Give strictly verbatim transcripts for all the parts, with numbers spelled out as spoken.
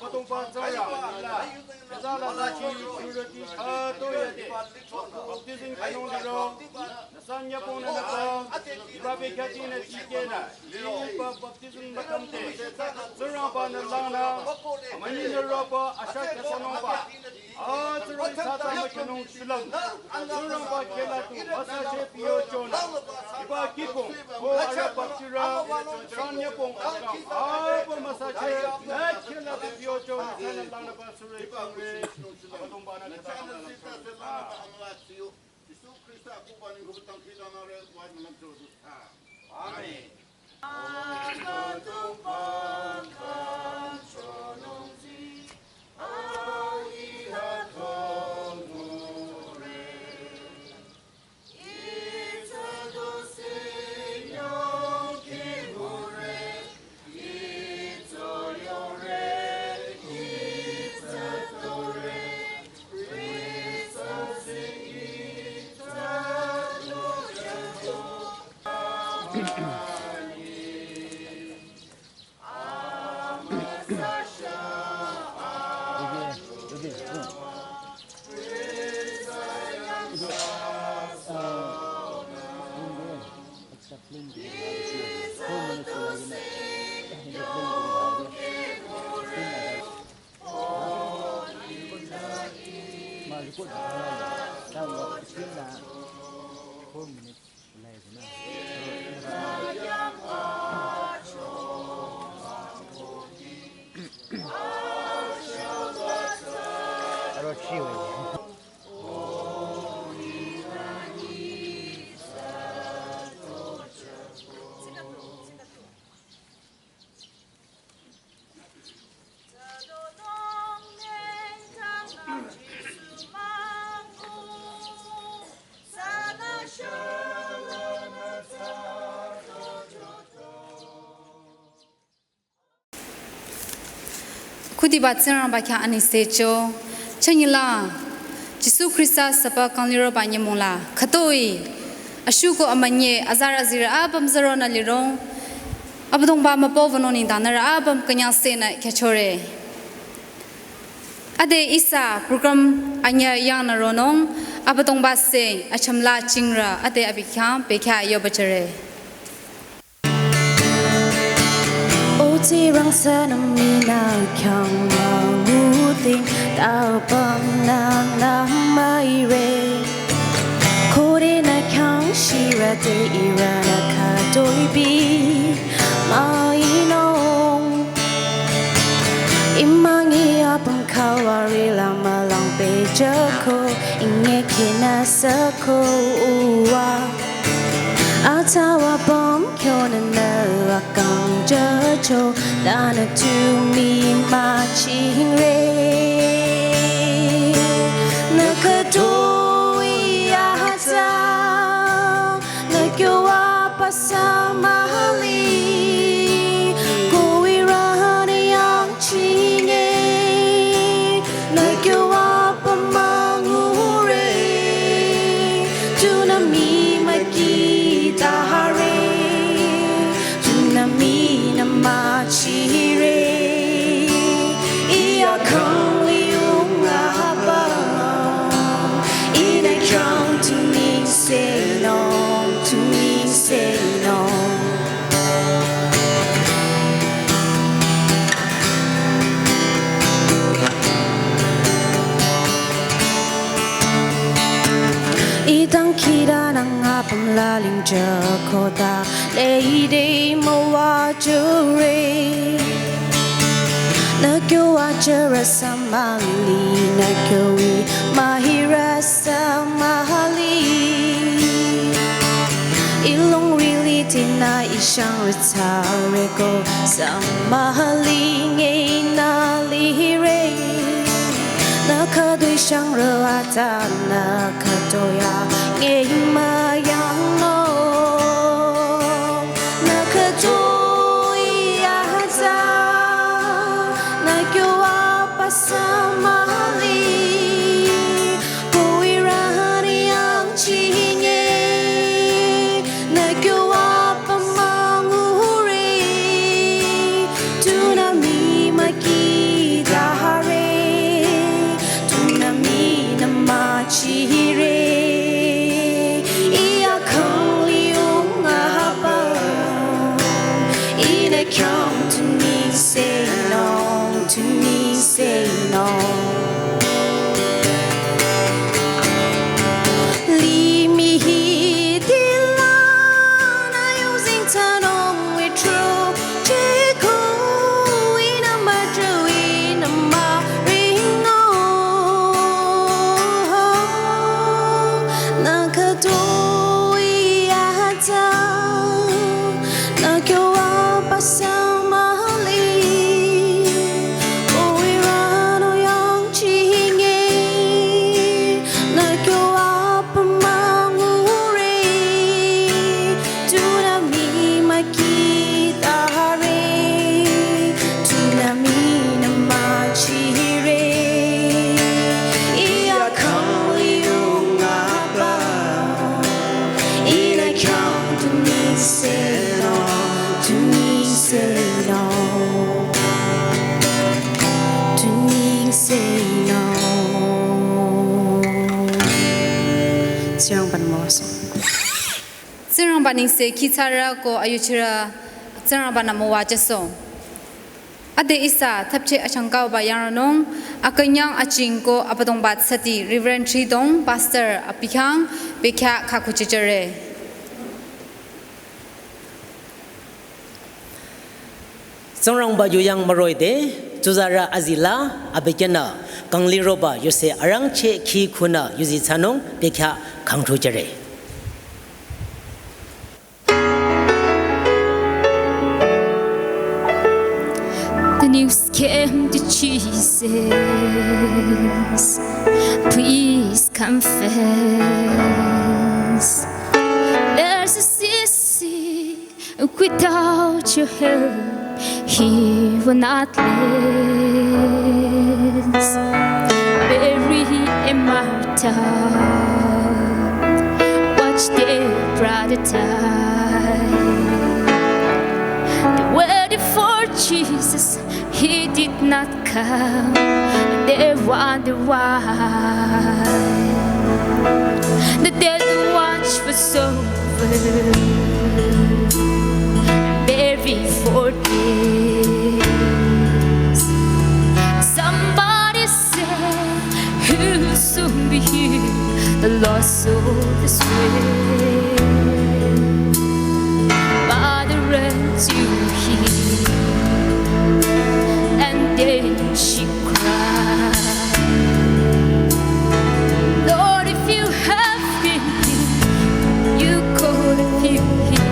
Abüdongba Tsingrang, nü la, nü za la la chi purity khütoh yade, baptism künung liro, nü san yapong nü nüpa, hiba bekhyah tinü dikehnü, hiba baptism mükhümte, Tsingrangba nü langnü, amünyi nü roba, asha khasanungba, a Tsingrang ihsa ta mükyanung shulüm, Tsingrangba khela tu, müsache piyo chonü, hiba kikong, ko arüh baptira, san yapong asang, abo müsache, nü khela tu piyo chonü, sanü langnü ba sure, sure, Abüdongba nü khüta. Jisu Khrista kuba ningkubü tangki lanare, wai münang chodu. Amen. Khüdiba Tsingrangba khyang anengse cho, chanyila, Jisu Khrista sapa kangliroba nyümong la, khütoi, ashuko amünyi, azarü azirü apüm zaronü lirong, Abüdongba mübüwünung nengdang nührü apüm künyangsenü khyüchore. Ade ihsa program anyü yangnü ronung, Abüdongba sing, achümla chingrü, ade abi khyang bekhyah yoba jüre. O Tsingrang sünü mii nü khyang münguting, ta apüm nang nü müire. Khode nü khyang shirüte ihrünü khütoi bi müinung. Imang i apüm Kalvari la mülang pehjüko, inge khinü süko uwa. Atsa apüm kyonü nü akang jücho, tanü tu mii müchingre. Nü khütoi atsa, nü kyo apasa müli, ko ihrünü yangchinge, nü kyo apüm müngure, tunü mii müki tahare, tunü mii nü müchire, iya kang liung apüm, inü khyang tunengsenung, tunengsenung. I dangkhidangnang apüm la lingjüko ta, lede müwajüre. Nü kyo ajürü sa müli, nü kyo i mühirü sa müli. I longri liti nü i shangrü tsareko sa müli nge nü lire. Nü khütoi shangrü atsa, nü khütoi a nge müyangnung. Nü khütoi atsa, nü kyo apasa müli, ko ihrünü yangchinge. Tsingrangba-nü müwajüsoh. Tsingrangba nengse kih thsarü ko ayuchirü Tsingrangba-nü müwajüsoh. Ade ihsa thapche achangkauba yangrünung, akünyang aching ko Abüdongba thsati Reverend Tridong, Pastor abi khyang bekhyah khakhuchijüre. Tsingrangba yu yang müroh-i de, tsuzarü azila, abükyünü, kangliroba yuse arangcheh kih khunü yuzi thsanung, bekhyah khangthrujüre. The news came to Jesus, "Please confess. There's a city without your help, he will not last." Mary and Martha watched their brother die. They waited for Jesus, he did not come. They wonder why. The death watch was over. Mary for this. Somebody said, "He'll soon be here, the lost soul is with." Mother ran to him, and then she cried. Lord, if you have been here, you could have healed him,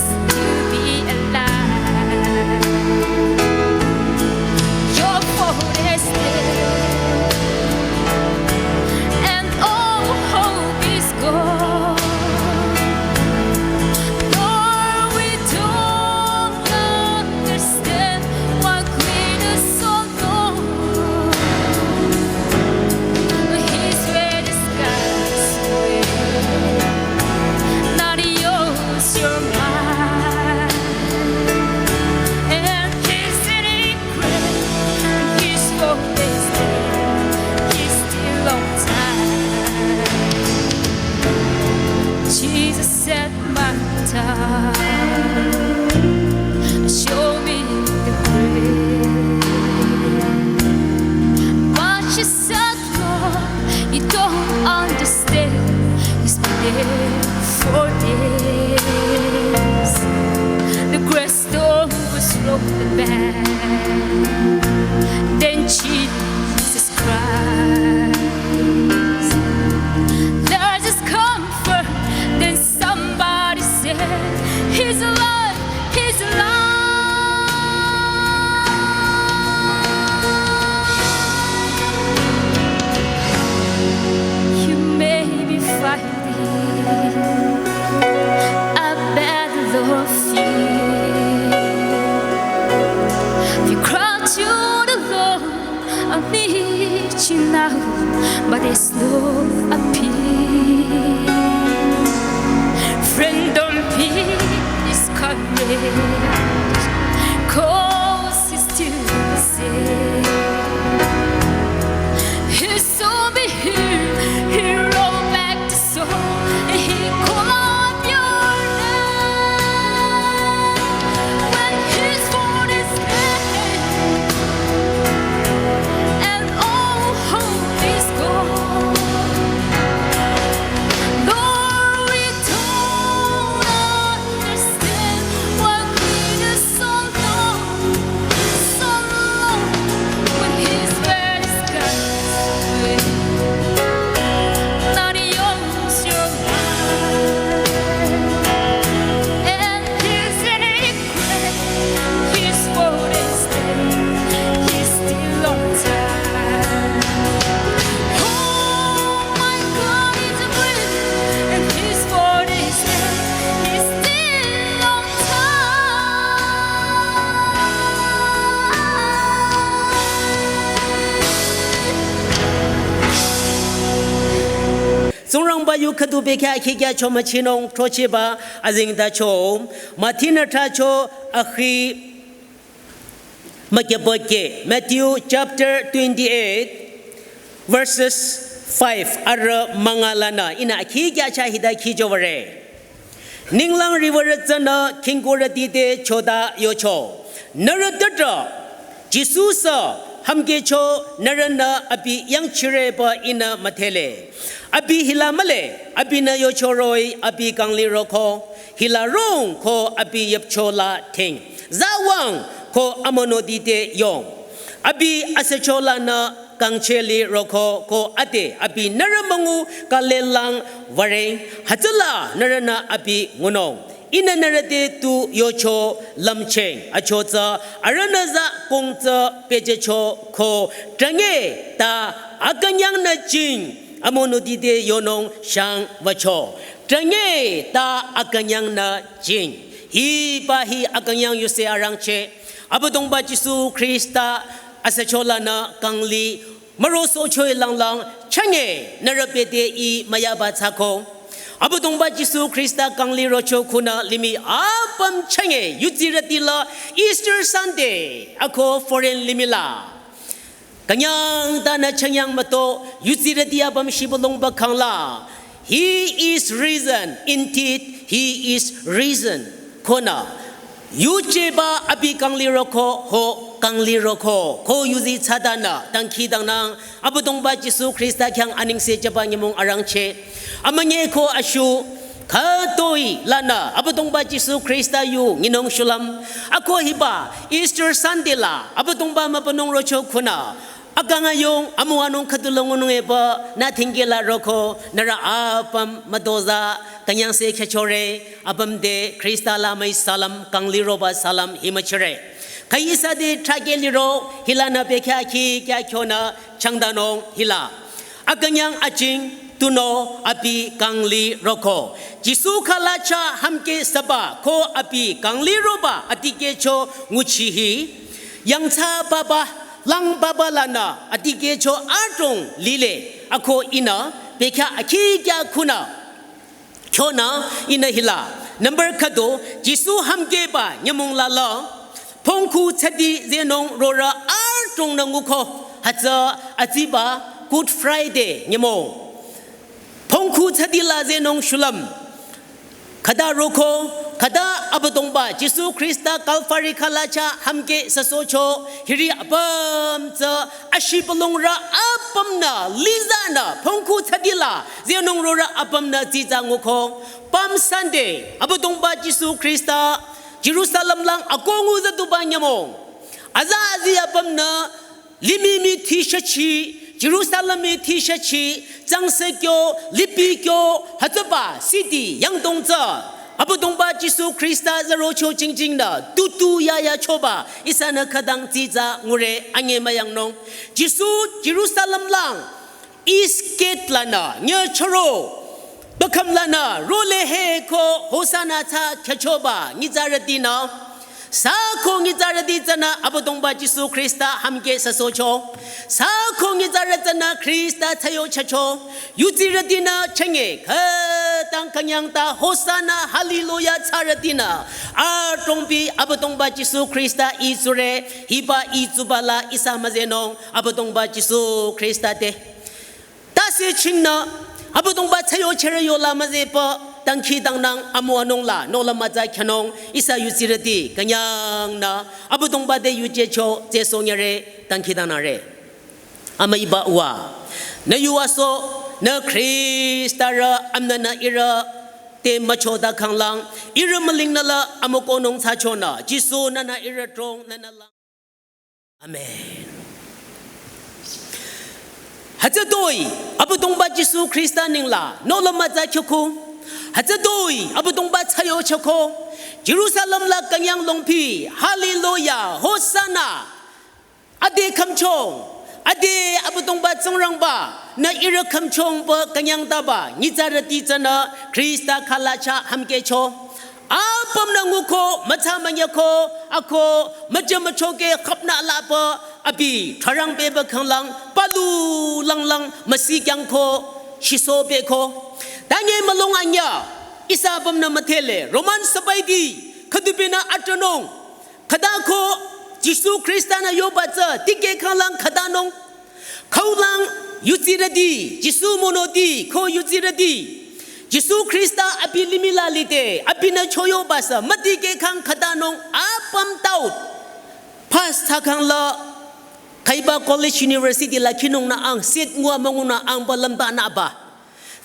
still be alive. Your fault is dead, and all hope is gone. Lord, we don't understand what greatest sorrow is. His word is God's word, not yours, your mine. And his secret, his hope is there, he's still on time. Jesus said, "Martha, show me the grave." But she said, "Lord, you don't understand. He's been there for days." The grass door was rolled back. Then Jesus Christ. There's this comfort. Then somebody said, "He's alive, he's alive." You may be fighting a battle of fear. You cry to the Lord, "I need you now," but there's no appeal. Friend, don't be discouraged, 'cause he's still the same. He'll soon be here, he'll roll back the stone, he called on your name. When his word is name, and all hope is gone. Lord, we don't understand what we do so long, so long when his word is God's word, not yours, your mine. And his name He's still on time. Oh, my God is great, and his word is great. He's still on time. Tsingrangba yu khüdu bekhyah khikya cho müchinung throchehba azengtacho, Mathi-nü thracho akhi mükyüpü keh, Matthew chapter twenty-eight, verses Five, arü münga lanü ihnü akhi kya cha hita khi jovare. Ninglang riwürü tsünü khingkurüti te chota yocho. Nührü tüdrü, Jisu sü hümkecho nührünü abi yangchireba ihnü müdhele. Abi hila mühle, abinü yocho roh-i abi kangliroko, hila rong ko abi yüpcho la dhing. Zawang ko amonoti te yong. Abi asücho lanü kangcheh liroko ko ade abi nührü müngu kalelang würe, hütsüla nührünü abi ngunung. Ihnü nührü te tu yocho lümcheng, achotsü arühnü za kongtsü pehjücho ko, trange ta akünyangnü jing, amonoti te yonung shang wücho. Trange ta akünyangnü jing. Hiba hi akünyang yuse arangcheh. Abüdongba Jisu Khrista asücho lanü kangli mürosohcho-i langlang, chünye nührü bete i müyaba thsako. Abüdongba Jisu Khrista kanglirocho khunü limih apüm chünye yudsirüti la Easter Sunday ako foreign limih la künyang tanü chünyang müto, yudsirüti apüm shibülung ba khangla. He is risen. Indeed, he is risen. Konü yujeba abi kangliroko, ho kangliroko, ko yuzi thsatanü dangkhidangnang, Abüdongba Jisu Khrista khyang anengse jüba nyümong arangcheh. Amünyi ko ashu, khütoi lanü Abüdongba Jisu Khrista yu nyinung shulüm. Ako hiba Easter Sunday la Abüdongba mübünung rocho khunü akang ayung amüwanung khüdu la ngunung epü nü dhingkeh la roko, nührü apüm mütozah künyangse khyüchore, apüm te Khrista la müi salam, kangliroba salam hi müchire. Khüi ihsa te thrahkeh liro, hilanü bekhyah khi kya khyonü changdanung hila. Akünyang ajing, tunüo abi kangliroko. Jisu khalacha hümkeh süba ko abi kangliroba adikehcho nguchi hi. Yangthsa baba, lang baba lanü adikehcho adrong lile, ako ihnü bekhyah akhi kya khunü khyonü ihnü hila. Number khüdu, Jisu hümkehba nyümong la la, phongkhu thsadi zehnung rorü adrongnü nguko, hütsü atsiba Good Friday nyümong. Phongkhu thsadi la zehnung shulüm. Khüta roko, khüta Abüdongba Jisu Khrista Calvary khalacha hümkeh süsohcho, hiri apüm tsü ashibülungrü apümnü, lizanü, phongkhu thsadi la zehnung rorü apümnü tsitsa nguko. Palm Sunday, Abüdongba Jisu Khrista Jerusalem lang akongu züduba nyümong. Aza azi apümnü limih mii thishachi, Jerusalem mii thishachi, tsangse kyo, lipi kyo, hütsüba city yangdong tsü Abüdongba Jisu Khrista zürocho jingjingnü tutu yayachoba ihsanü khütang tsitsa ngure, anyi müyangnung. Jisu Jerusalem lang East Gate lanü nyüchoro, bakham lanü role he ko Hosanna thsa khyüchoba nyitsarütinü, sü ko nyitsarüti tsünü Abüdongba Jisu Khrista hümkeh süsohcho. Sü ko nyitsarü tsünü Khrista thsayochacho. Yudsirütinü chünye khütang künyang ta Hosanna Hallelujah thsarütinü adrongpi Abüdongba Jisu Khrista itsure, hiba itsuba la ihsa müzehnung Abüdongba Jisu Khrista te. Tase chingnü Abüdongba thsayochare yola müzehpü dangkhidangnang amüwanung la nohlüm mütsa khyünung ihsa yudsirüti künyangnü Abüdongba te yujücho tsehsohnyüre, dangkhidangnangre. Amüiba Uwa, nü yuva so, nü Khristarü amünyinü ihrü te müchota khanglang, ihrü mülingnü la amükohnung thsachonü, Jisu nünü ihrü trong nünü lang. Amen. Hütsütoi Abüdongba Jisu Khrista nengla nohlüm mütsa khyüko. Hütsütoi Abüdongba thsayochako. Jerusalem la künyang longpi, Hallelujah, Hosanna. Ade khümchong, ade Abüdongba Tsingrangba nü ihrü khümchongba künyangtaba nyitsarüti tsünü Khrista khalacha hümkehcho. Apümnü nguko, mütsa münyüko, ako müjü müchoke khüpnü lapü abi tharang beba khanglang palu langlang müsikyangko, shiso beko. Tanye mülung anyü ihsa apümnü müdhele Roman sipaiti khüdubinü atronung. Khüta ko Jisu Khrista-nü yoba tsü tikeh khanglang khütanung. Khaulang Yudsirüti, Jisu monoti, ko yudsirüti. Jisu Khrista abi limih la lide, abinü choyoba sü, mütikeh khang khatanung, apüm taut. Pass thsakhang la, khaiba college university la khinung nü ang, seat ngua müngu nü ang ba lümtanüba.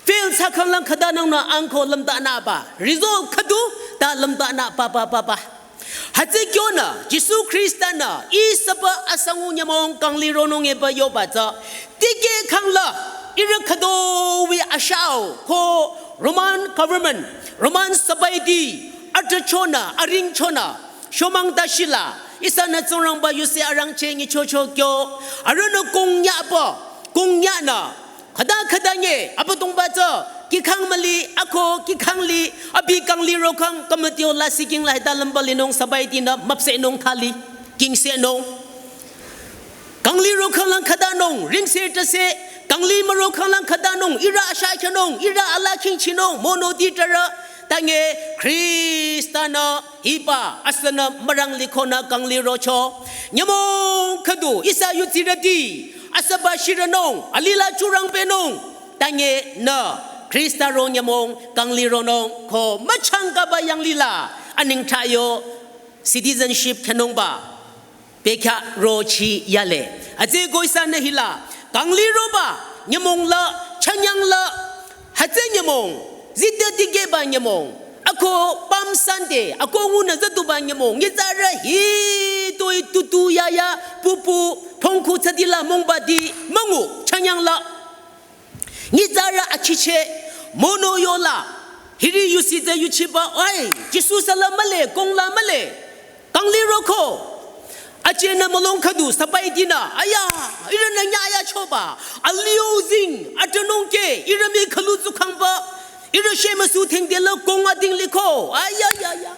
Fail thsakhang la khatanung nü ang ko lümtanüba. Result khüdu, ta lümtanü papa papa. Hütsü kyonü, Jisu Khrista-nü, ihsaba asangu nyümong kangli ronung eba yoba tsü, tikeh khang la, ihrü khüdu wi ashao, ko Roman government, Roman sabaiti, atrachonü, aringchonü, shomang tashila, ihsanü Tsingrangba yusi arangcheh nyichocho kyo, arühnü kongnyaba, kongnyanü, khüta khüta nye, Abüdongba tsü, kih khang müli, ako, kih khang li, abi kangli rokhang, kümütio la siking la hita lümba linung sabaitinü, müpsehnung thali, kingsehnung. Kangli rokhang lang khatanung, ringse tase, kangli mürokhang lang khatanung, ihrü asha khanung, ihrü ala khingchinung, monoti tarü, tange, Khrista-nü, hiba, asünü, mürang likhonü, kangli rocho, nyümong khüdu, ihsa yudsirüti, asüba shirünung, alila churang pehnung, tange nü, Khrista ro nyümong, kangli ronung, ko müchangkaba yanglila, aning thayo, citizenship khanungba, pekha rochi yale. Hütsüko ihsanü hila, kangli roba, nyümong la, chanyang la, hütsü nyümong, zide tikehba nyümong, ako Palm Sunday, ako ngunü zütuba nyümong, nyitsarü hitoi tutu yaya, pupu, pongku tsadila mongbati, müngu, chanyang la. Nyitsarü achiche, mono yola, hiri yusi tsü yuchiba, oi, Jisu sala mühle, kong la mühle, kangli roko. Ache nü mülung khüdu, sabaitinü, aya, ihrünü nyaya choba, alio zing, atanung ke, ihrü mi khalu tsukhangba, ihrü shemüsu thengdela kong ating liko, aya, ya, ya.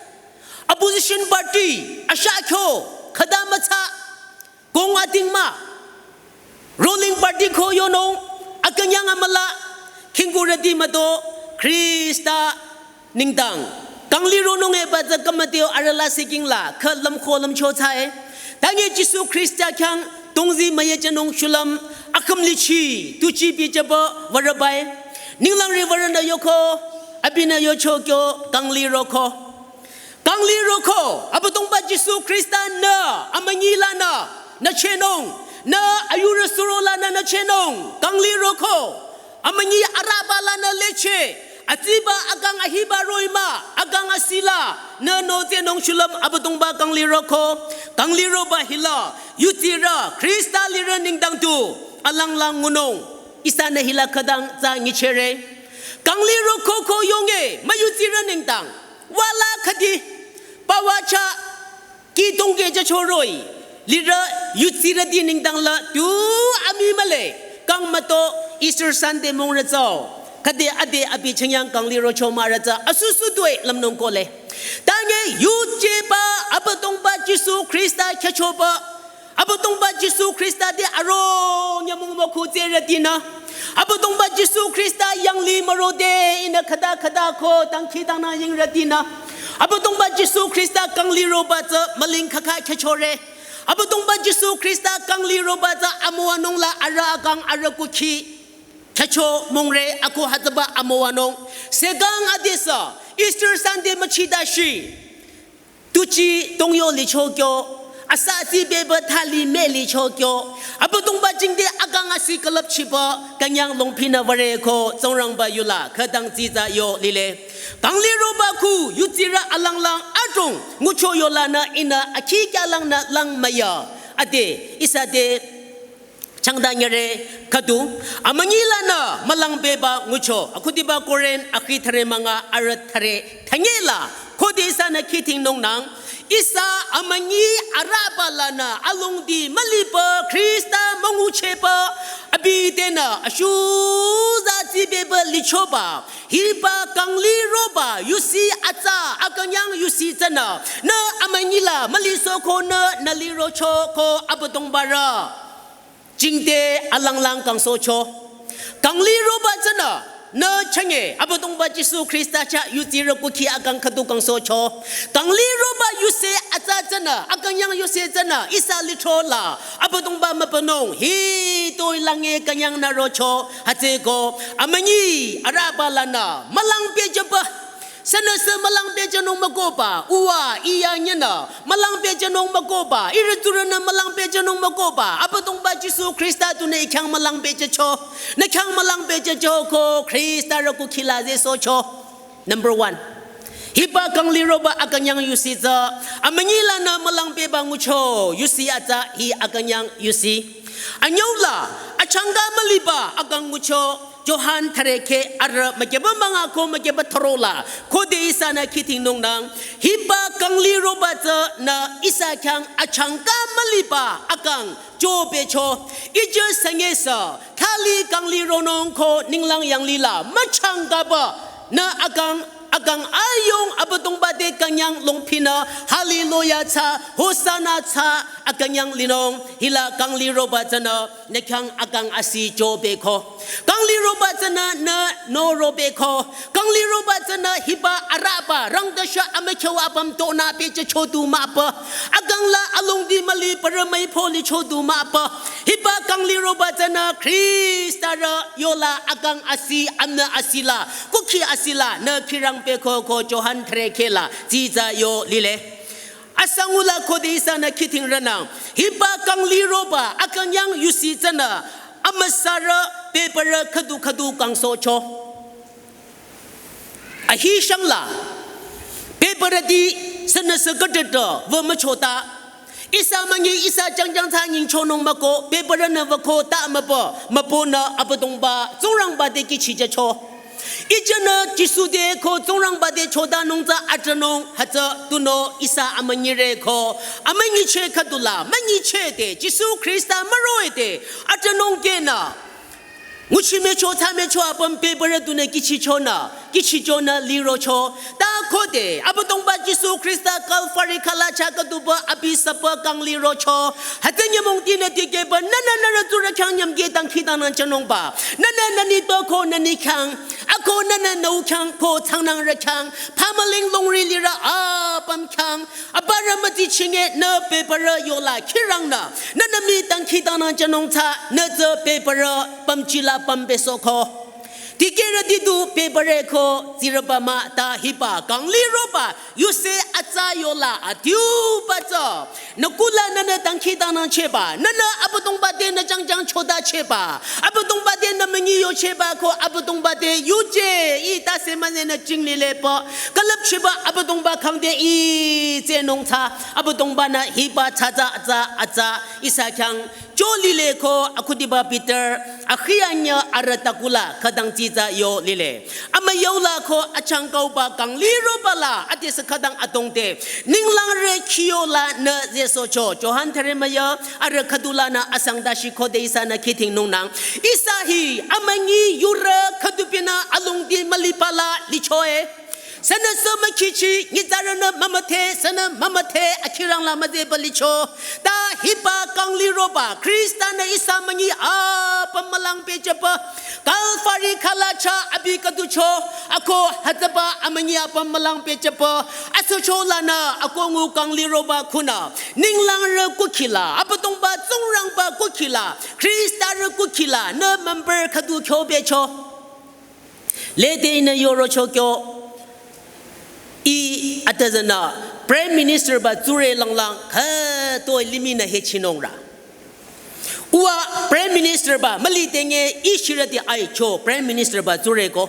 Opposition party, asha kyo, khüta mütsa, kong ating mah, ruling party ko yonung, akünyang amüla, khingkurüti müto, Khrista nengdang, kangli ronung eba tsü kümütio arüh la siking la, kha lümko lümcho thsae. Tange Jisu Khrista khyang, tongzi müyechenung shulüm, akhüm lichi, tuchi bichaba, würe bai. Ninglang ri würenü yoko, abinü yocho kyo, kangli roko. Kangli roko, Abüdongba Jisu Khrista-nü, amünyi lanü, nü chehnung, nü ayurü suro lanü, nü chehnung, kangli roko, amünyi arüba lanü leche, atsiba akang ahiba roh-i mah, akang asila, nü nü tsehnung shulüm Abüdongba kangli roko, kangli roba hila, yudsirü, Khrista lirü nengdang tu, alang lang ngunung, ihsanü hila khütang tsü nyichere. Kangli roko ko yonge, müyudsirü nengdang. Wala khüdi, pawacha, kih tongke jachoroi, lirü yudsirüti nengdang la tu amii mühle, kang müto Easter Sunday mong rütsao, khüde ade abi chanyang kangli rocho mah rütsa, asusu tue lümnung kohle. Tange yujeba Abüdongba Jisu Khrista khyüchoba, Abüdongba Jisu Khrista te aro nyümong mükhu tserütinü. Abüdongba Jisu Khrista yangli mürode ihnü khüta khüta ko dangkhidangnang yingrütinü. Abüdongba Jisu Khrista kangli roba tsü müling khakha khyüchore. Abüdongba Jisu Khrista kangli roba tsü amüwanung la arüh akang arüh kukhi khyücho mongre ako hütsüba amüwanung. Sekang adesü Easter Sunday müchidashi. Tuchi tongyo licho kyo, asa atsibeba thali meh licho kyo, Abüdongba jingte akang asi külüpchiba, künyang longphinü würe ko, Tsingrangba yula, khütang tsitsa yo lile. Kangli roba khu, yudsirü alang lang adrong, ngucho yolanü ihnü akhi kyalangnü lang müya, ade, ihsa te, changda nyere khüdu, amünyi lanü mülang beba ngucho, akhudiba Korinth akhi thüre münga arüh thüre thünyela, khode ihsanü khidhingnungnang, ihsa amünyi arüba lanü alongdi müliba Khrista müngucheba, abi tenü ashuza tsibeba lichoba, hiba kangli roba, yusi atsa, akünyang yusi tsünü, nü amünyi la mülisohko nü, nü lirochoko Abüdongba rü. Jingte alang lang kangsohcho. Kangli roba tsünü, Nü chünye, Abüdongba Jisu Khrista chah yutsirü kukhi akang khüdu kangsohcho. Kangliroba yuse atsa tsünü, akünyang yuse tsünü, ihsa lithro la, Abüdongba mübünung, hitoi lange künyang nü rocho, hütsüko, amünyi, arüba lanü, mülang pehjüba. Sünüsü mülang pehjünung mükohba, uwa, iya nyinü, mülang pehjünung mükohba, ihrü tsurünü mülang pehjünung mükohba, Abüdongba Jisu Khrista tunü i khyang mülang pehjücho, nü khyang mülang pehjücho ko Khristarü kukhi la zehsohcho. Number one. Hiba kangliroba akünyang yusi tsü, amünyi lanü mülang pehba ngucho, yusi atsa hi akünyang yusi. Anyüula, achangka müliba akang ngucho, Johan thürekheh arüh mükyüba münga ko mükyüba thüro la, khode ihsanü khidhingnungnang, hiba kangliroba tsünü ihsa khyang achangka müliba akang jübecho, ijü süngesü, thali kanglironung ko ninglang yanglila, müchangkaba, nü akang, akang ayung Abüdongba te künyang longphinü, hallelujah tsü, hosanna tsü, akünyang linung, hila kangliroba tsünü, nü khyang akang asi jübeko. Kangliroba tsünü nü nü robeko. Kangliroba tsünü hiba arüba rangdasha amükhyawa apüm tonü pehjücho du müpü. Akang la alongdi müli parü müipo licho du müpü. Hiba kangliroba tsünü Khristarü yola akang asi amnü asila. Kukhi asila nü khirang pehko ko Johan thürekheh la. Tsitsa yo lile. Asangula khode ihsanü khidhingrünang, hiba kangliroba akünyang yusi tsünü, amüsarü, bebürü khüdu khüdu kangsohcho. Ahi shangla, bebürüti sünüsü khütütü wü müchota. Ihsa münyi ihsa jangjang tsü nyingchonung müko, bebürünü wüko ta mübü, mübünü Abüdongba, Tsingrangba te kihchichehcho. Ijünü Jisu te ko Tsingrangba te chotanung tsü atranung hütsü tunüo ihsa amünyire ko. Amünyicheh khüdula, münyicheh te, Jisu Khrista müroh-i te, atranung kehnü. Nguchi mücho, tsü mücho apüm bebürü tunü kihchichonü, kihchichonü lirocho. Ta khode, Abüdongba Jisu Khrista Kalvari khüla chah khüduba abi süpü kanglirocho. Hütsü nyümong tinü tikehba, nünü nürü tsurü khyang nyümkeh dangkhidangnang jünungba. Nünü nü nitpü ko nü ni khyang. Ako nünü nü u khyang ko tsangnangrü khyang. Phamüling longri lirü apüm khyang. Abürü mütichinge nü bebürü yola khirangnü. Nünü mii dangkhidangnang jünung tsü, nü tsü bebürü pümjila pümpehsohko. Dikehrüti du bebürü ko tsirüba mah ta hiba kangliroba yuse atsa yola adiuba tsü. Nü kula nünü dangkhidangnangchehba, nünü Abüdongba te nü jangjang chotachehba, Abüdongba te nü münyi yochehba ko Abüdongba te yuje i tase müzenü jingli lepü. Külüpchehba Abüdongba khyang te i tsehnung tsü, Abüdongba-nü hiba tsü tsü atsa atsa ihsa khyang jü lile ko akhudiba Peter, akhi anyüh arüh takula khütang tsitsa yo lile. Amüyola ko achangkauba kangliroba la adesü khütang adrongte. Ninglangrü khiyola nü zehsohcho. Johan thüre müyü arüh khüdulanü asang dashi khode ihsanü khidhingnungnang. Ihsa hi amünyi yurü khüdupinü alongdi müliba la lichoe. Sünüsü mükhichi, nyitsarünü mümüdhe, sünü mümüdhe, akhirang la müzehba licho. Ta hiba kangliroba, Khrista-nü ihsa münyi apüm mülang pehjüba. Kalvari khüla chah abi khüducho, ako hütsüba amünyi apüm mülang pehjüba. Asohcho lanü, ako ngu kangliroba khunü. Ninglangrü kukhila, Abüdongba Tsingrangba kukhila, Khrista-rü kukhila, nü member khüdu khyopehcho. Lede ihnü yorocho kyo, i atüzünü Prime Minister ba tsure langlang, khütoi limihnü hechinungrü. Uwa Prime Minister ba, müli tenge i shirüti aicho Prime Minister ba tsure ko.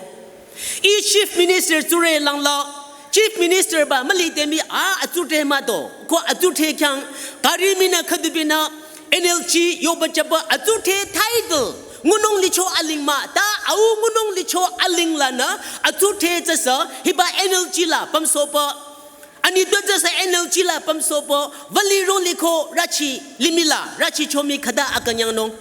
I Chief Minister tsure langla, Chief Minister ba, müli temi a atsudhre mah do, ko atsudhre khyang, kari minü khüdupinü, N L G yoba jüba atsudhre title ngunung licho aling mah, ta au ngunung licho aling lanü atsudhre tsüsü hiba N L G la pümsohba. Ani do tsüsü N L G la pümsohba, vali ro liko rachi limih la, rachi chomi khüta akünyangnung.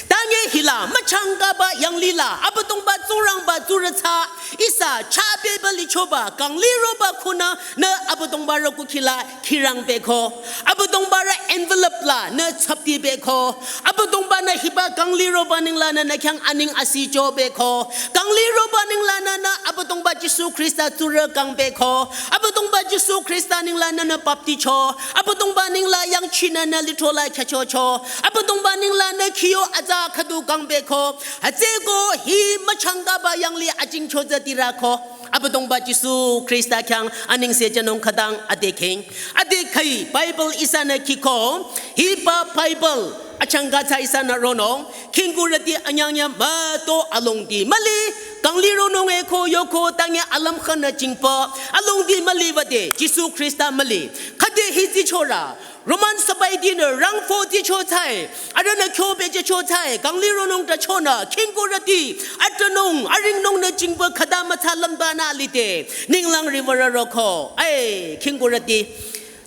Ta Nye hila, müchangkaba yanglila, Abüdongba Tsingrangba tsurü tsü, ihsa, chapeba lichoba, kangliroba khunü, nü Abüdongba rü kukhila, khirang beko. Abüdongba rü envelope la, nü chapti beko. Abüdongba nü hiba kangliroba ningla nü nü khyang aning asi cho beko. Kangliroba ningla nü nü Abüdongba Jisu Khrista tsurü kang beko. Abüdongba Jisu Khrista ningla nü nü bapti cho. Abüdongba ningla yangchinü nü lithrola kyacho cho. Abüdongba ningla nü khiyo atsa khüdu kang beko. Hütsüko hi müchangkaba yangli ajing cho tsü tirako. Abüdongba Jisu Khrista khyang aningse jünung khütang ade khing. Ade khai Bible ihsanü khiko. Hiba Bible achangka tsü ihsanü ronung. Khingkurüti anyangnya müto alongdi müli. Kangli ronung eko yoko tangye alüm khanü jingpa. Alongdi müli wüde Jisu Khrista müli. Khüde hi tsichorü. Roman sipahitinü rangfo tsicho tsü. Arühnü kyo beje cho tsü. Kangli ronung ta chonü. Khingkurüti. Atünung. Aringnung nü jingpa khüta mütsa lümba nü lide. Ninglang riwürü roko. Ai, khingkurüti.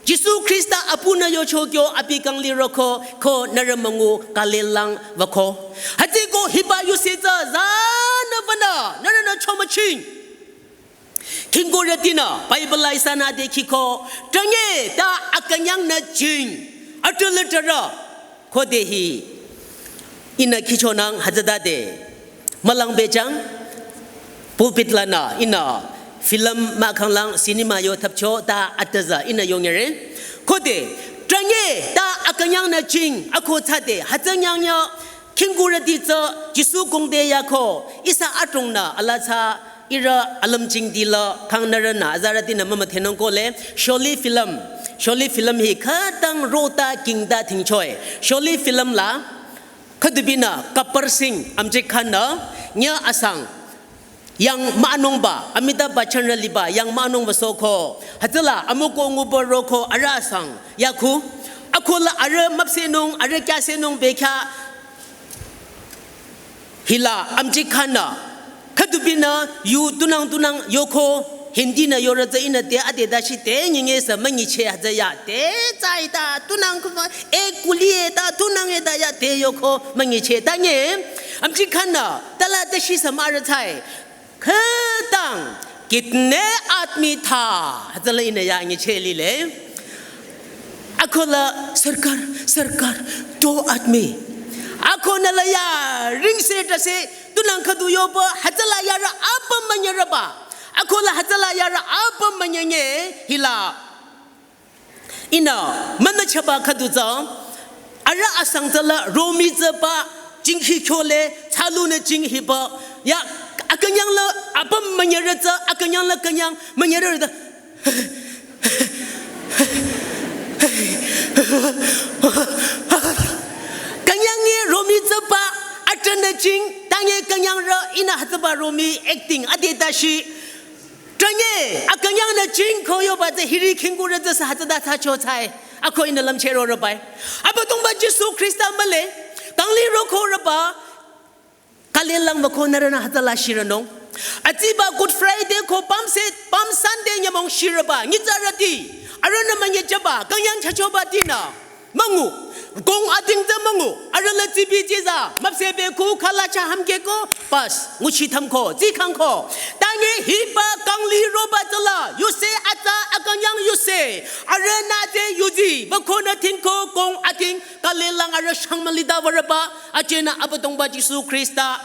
Jisu Khrista apunü yocho kyo abi kangli roko ko nührü müngu kalelang wüko. Hütsüko hiba yuse tsü zanü wünü nührünü chomüching. Khingkurütinü Bible la ihsanü ade khiko. Tanye ta akünyangnü jing. Atülü tara. Khode hi. Ihnü khichonang hütsütade. Mülang bejang. Pulpit lanü ihnü film mahkhang lang cinema yo thapcho ta atüza ihnü yongere. Khode, tanye ta akünyangnü jing ako tsüde hütsünyang yo khingkurüti tsü Jisu kongde yako ihsa adrongnü alaa tsü ihrü alüm jingdila kang nührünü azarütinü mümüdhenung kohle Sholay film. Sholay film hi khütang rota kingda thingchoe. Sholay film la khüdubinü Gabbar Singh Amjad Khan nü nya asang yang münungba, Amitabh Bachchan rü liba yang münungba soko. Hütsüla amüko nguba roko arüh asang yakhu. Akola arüh müpsehnung, arüh kyasehnung bekhyah hila Amjad Khan nü khüdubinü yu tunang tunang yoko Hindi nü yorü tsü ihnü te ade dashi te nyinge sü münyiche hütsü ya te tsü ita tunang kuma e kuli eta tunang eta ya te yoko münyiche tanye Amjad Khan nü tala dashi sü mürü tsü khütang kitne aadmi tha hütsüla ihnü ya nyiche lile. Akola sarkar, sarkar, do aadmi. Akonü la ya ringse tase tunang khüdu yoba hütsüla yarü apüm münyereba. Akola hütsüla yarü apüm münyenye hila. Ihnü münüchaba khüdu tsü arüh asang tsüla romi tsüba jinghi kyole tsalunü jinghiba. Ya akünyang la apüm münyere tsü akünyang la künyang münyere da. Künyange romi tsüba atünü jing tanye künyangrü ihnü hütsüba romi acting ade dashi. Tanye akünyangnü jing ko yoba tsü hiri khingkurü tsü sü hütsüta thsacho tsü. Ako ihnü lümcheh rorübai. Abüdongba Jisu Khrista mühle. Kangli roko rüba. Kalelang wüko nührünü hütsüla shirünung. Atsiba Good Friday ko Palm Sa-, Palm Sunday nyümong shirüba. Nyitsarüti. Arühnü münyejüba. Künyang chachoba tinü. Müngu. Kong ating tsü müngu. Arüh la tsibi tsiza. Müpsehbe ku khala cha hamke ko. Pas. Nguchi thamko. Tsikhangko. Tanye hiba kangli roba tsüla. Yuse atsa akünyang yuse. Arühnü tsü yuzi. Wükonü tingko kong ating. Kalelang arüh shang mülida würeba. Ajenü Abüdongba Jisu Khrista.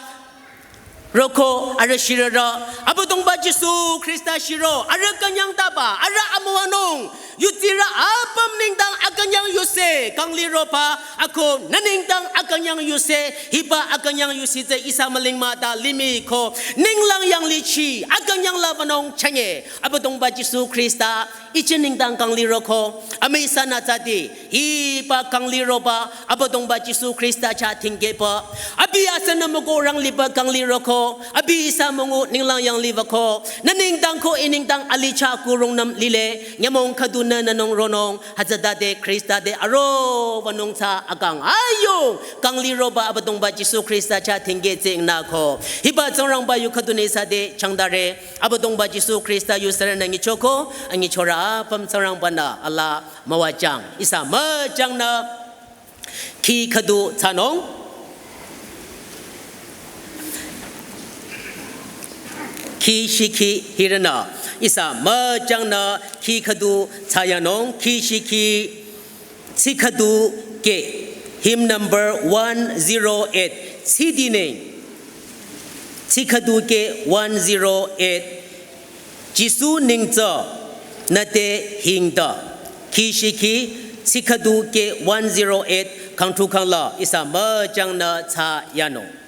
Roko arüh shirürü. Abüdongba Jisu Khrista shiro. Arüh künyang taba. Arüh amüwanung. Yutsirü apüm nengdang akünyang yuse. Kangli roba. Ako nü nengdang akünyang yuse. Hiba akünyang yuse tsü ihsa mülung mah ta limih ko. Ninglang yanglichi. Akünyang la wünung chünye. Abüdongba Jisu Khrista. Ichi nengdang kangli roko, amüi ihsanü tsüdi, hiba kangli roba, Abüdongba Jisu Khrista chah tingkehba. Abi asünü müko rang liba kangli roko, abi ihsa müngu ninglang yangliba ko, nü nengdang ko ih nengdang alicha kurungnüm lile, nyümong khüdunü nünung ronung, hütsütade Khrista te aro wünung tsü akang ayung, kangli roba Abüdongba Jisu Khrista chah tingkeh tsingnü ko. Hiba Tsingrangba yu khüdunü ihsa te changdare. Abüdongba Jisu Khrista yu sürünü nyichoko, anyichorü apüm Tsingrangba-nü alaa müwajüng. Ihsa müjüngnü khi khüdu thsanung. Khi shikhi hirana, ihsa müchangnü khi khüdu thsayanung, khi shikhi tsi khüdu ke, hymn number one zero eight, tsi dineng, tsi khüdu ke one zero eight, Jisu neng tsü nüte hingta, khi shikhi tsi khüdu ke one zero eight, khangthu khangla ihsa müchangnü thsayanung.